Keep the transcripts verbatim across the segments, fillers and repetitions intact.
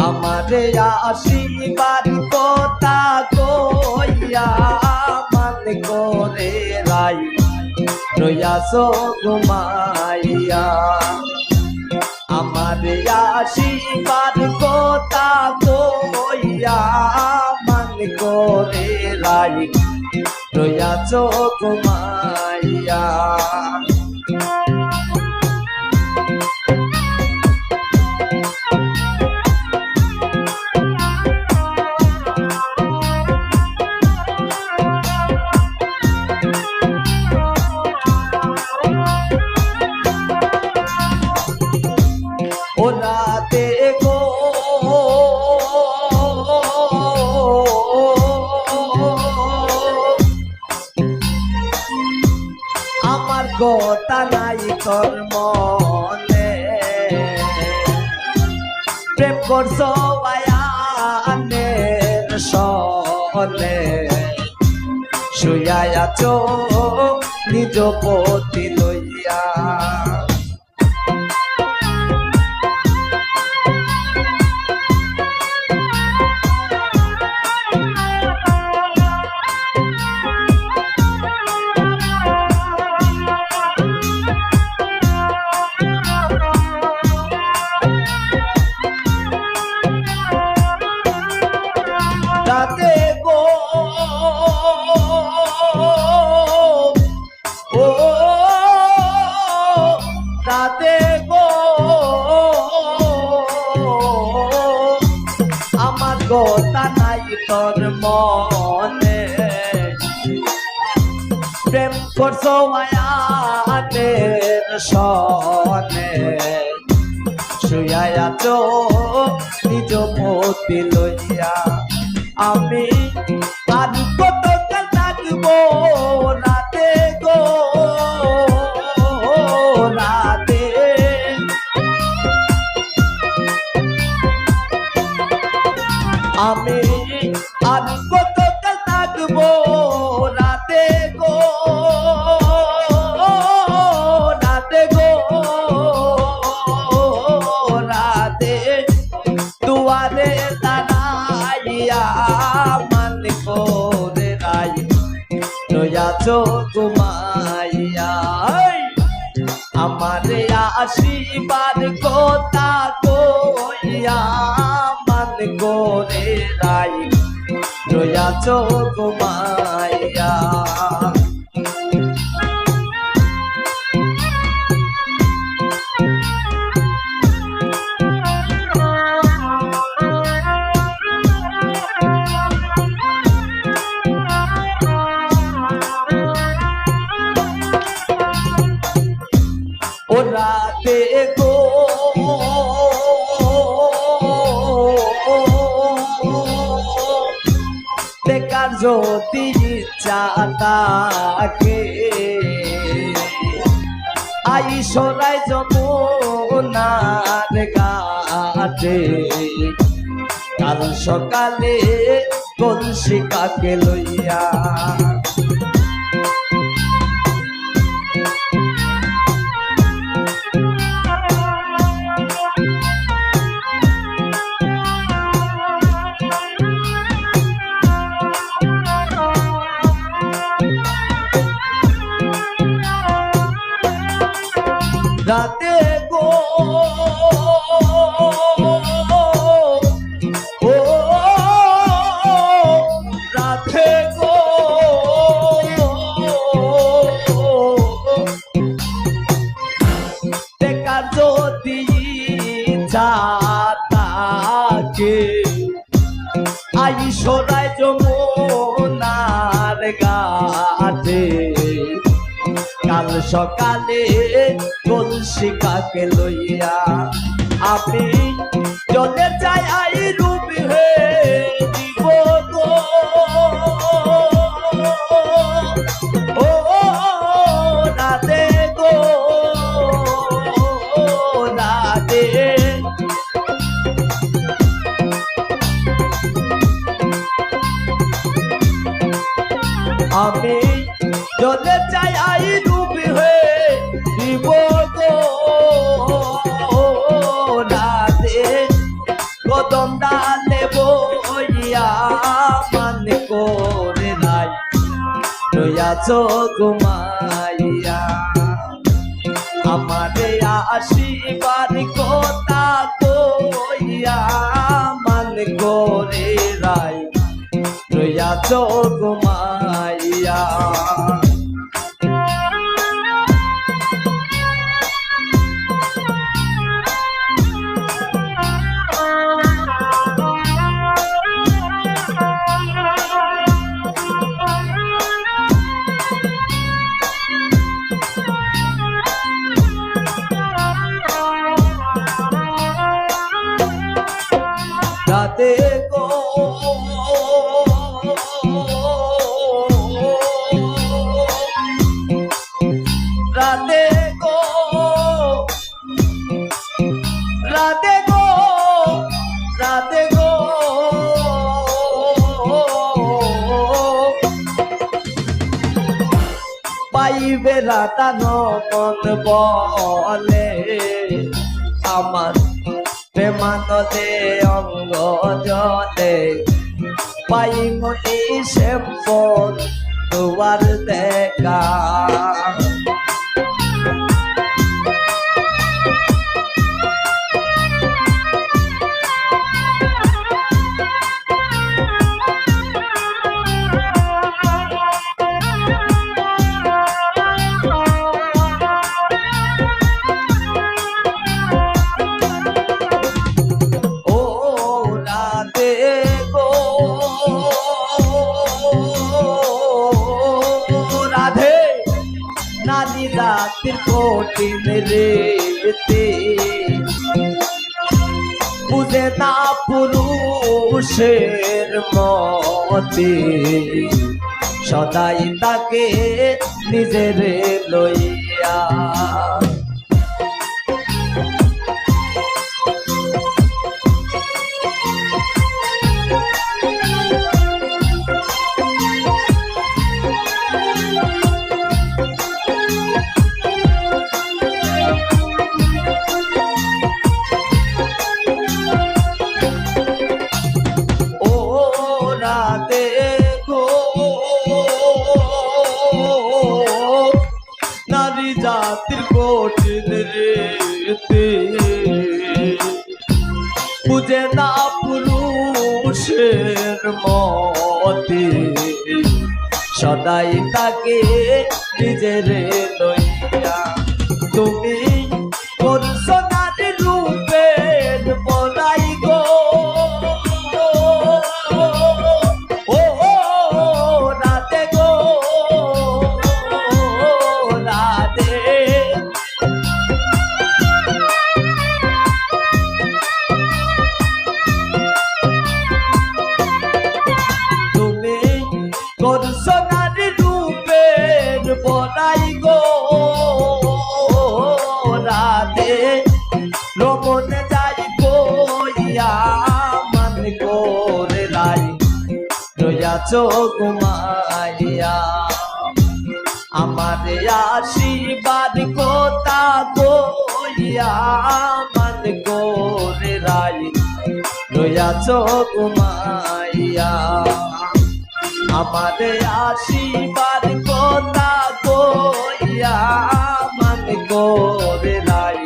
আমারে আসিবার কথা কইয়া মান করে রাই রইয়াছো ঘুমাইয়া। আমারে আসিবার কথা কইয়া মান করে রাই রইয়াছো ঘুমাইয়া। ও রাতে গো, আমার কথা নাই তোর মনে, প্রেম করছো আয়ানের সনে, শুইয়া আছো নিজ পতি লইয়া। রাতে গো, ও রাতে গো, আমার কথা নাই তোর মনে, প্রেম করছো আয়ানের সনে, শুইয়া আছো নিজ পতি লইয়া। আমি আর কতকাল থাকবো রাতে গো, রাতে। আমি আর কতকাল থাকবো রাতে গো, রাতে গো, রাতে। দুয়ারে দাঁড়াইয়া মান করে রাই রইয়াছো ঘুমাইয়া। এই আমারে আসিবার কথা কইয়া মান করে রাই রইয়াছো ঘুমাইয়া। ও রাতে গো, দেখার যদি ইচ্ছা থাকে, আইসো রাই যমুনার ঘাটে, কাল সকালে কলসি কাঁখে লইয়া। রাতে গো, ও রাতে গো, দেখার যদি ইচ্ছা থাকে, আইসো রাই যমুনার ঘাটে, কাল সকালে কলসি কাঁখে লইয়া। আমি জলে যাই আই রূপ হে দিব গো, ও রাতে গো, রাতে। আমি জলে যাই আই ডুব হে দিব গো রাতে। কদম ডালে বইয়া মান করে রাই, রইয়াছো ঘুমাইয়া। আমারে আসিবার কথা কইয়া মান করে রাই, রইয়াছো ঘুমাইয়া। রাধে গো, রাধে গো, রাধে গো, রাধে গো। পাইবে রাধা নমন বলে, আমার প্রেমানলে অঙ্গ জলে, পাইমু এই শ্যামবন দুয়ার দেখা। ও রাধে গো, রাধে। নারী জাতির কঠিন রীতি, বুঝে না পুরুষের মতি, সদাই থাকে নিজেরে লইয়া। ও রাধে গো, নারী জাতির কঠিন রীতি, বুঝে না পুরুষের মতি, সদাই থাকে নিজেরে লইয়া। তুমি করছো নারী রূপের বড়াই গো, ও, ও, রাধে গো, রাধে। তুমি করছো নারী রূপের বড়াই গো, রাধে। রমন যাই কইয়া মান করে রাই, রইয়াছো ঘুমাইয়া। আমারে আসিবার কথা কইয়া মান করে রাই, রইয়াছো ঘুমাইয়া। আমারে আসিবার কথা কইয়া মান করে রাই,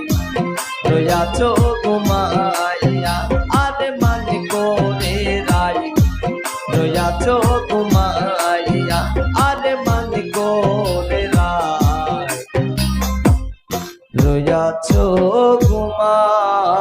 রইয়াছো ঘুমাইয়া। আরে মান করে রাই, রইয়াছো ঘুমাইয়া। আরে মান করে রাই, রইয়াছো ঘুমাইয়া।